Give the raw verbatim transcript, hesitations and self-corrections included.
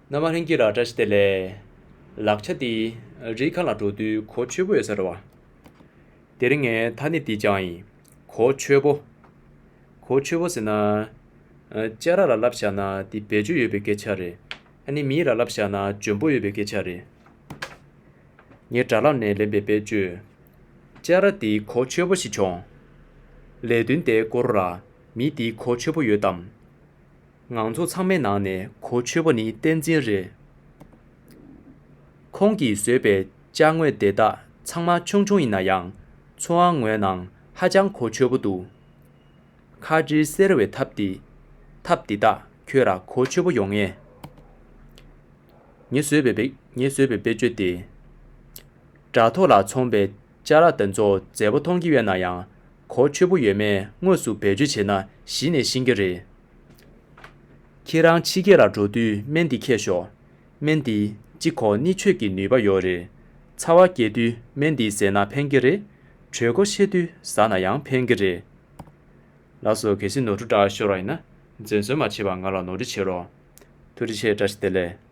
རྣམ་པ་ལྷན་རྒྱས་ལ་བཀྲ་ཤིས་བདེ་ལེགས། ལག་ཆ་འདི་རི་ཁ་ལ་འགྲོ་དུས་གོ་ཆོད་པོ་ཡོད་ས་རེད་བ། དེ་རིང་ངས་ཐ་སྙད་འདི་སྦྱངས་ཡིན། གོ་ཆོད་པོ། གོ་ཆོད་པོ་ཟེར་ན། ཨ། སྤྱ་ར་ལ་ལབ་བཞག་ན་འདི་བེད་སྤྱོད་ཡོད་པའི་སྐད་ཆ་རེད། ཨ་ནི་མི་ལ་ལབ་བཞག་ན་འཇོན་པོ་ཡོད་པའི་སྐད་ཆ་རེད། ངའི་དྲ་ལམ་ནས་ལེན་པའི་བེད་སྤྱོད། སྤྱ་ར་འདི་གོ་ཆོད་པོ་ཞིག་བྱུང་། ལས་དོན་དེ་སྐོར་ལ་མི་འདི་གོ་ཆོད་པོ་ཡོད་དམ། ང་ཚོ་ཚང་མའི་ནང་ནས་གོ་ཆོད་པོ་ནི་བསྟན་འཛིན་རེད། ཁོང་གིས་བཟོས་པའི་ཅ་དངོས་དེ་དག་ཚང་མ་ཆུང་ཆུང་ཡིན་ན་ཡང་། ཚོང་ཁང་ངོས་ནང་ཧ་ཅང་གོ་ཆོད་པོ་འདུག། ཁ་དྲིལ་སེར་བའི་ཐབས་འདི། ཐབས་འདི་དག་ཁྱོད་ལ་གོ་ཆོད་པོ་ཡོང་ངེས། ངས་བཟོས་པའི་བེད། ངས་བཟོས་པའི་བེད་སྤྱོད་དེ། དྲ་ཐོག་ལ་འཚོང་པའི་ཅ་ར་དེ་ཚོ་མཛེས་པོ་མཐོང་གི་ཡོད་ན་ཡང་། གོ་ཆོད་པོ་ཡོད་མེད་དངོས་སུ་བེད་སྤྱོད་བྱས་ན་གཞི་ནས་ཤེས་ཀྱི་རེད། ཁྱེད་རང་ཕྱི་རྒྱལ་ལ་འགྲོ་དུས་སྨན་འདི་འཁྱེར་ཤོག། སྨན་འདི་ལྕི་ཁོག་གནད་གཅོད་ཀྱི་ནུས་པ་ཡོད་རེད། ཚ་བ་རྒྱས་དུས་སྨན་འདི་བཟས་ན་ཕན་གྱི་རེད། གྲོད་ཁོག་བཤལ་དུས་ཟ་ན་ཡང་ཕན་གྱི་རེད། ལགས་སོ། གལ་སྲིད་ནོར་འཁྲུལ་འདྲ་ཤོར་བ་ཡིན་ན། འཛེམ་ཟོན་མ་བྱེད་པར་ང་ལ་ནོར་འཁྲུལ་བྱེད་རོགས། ཐུགས་རྗེ་ཆེ། བཀྲ་ཤིས་བདེ་ལེགས།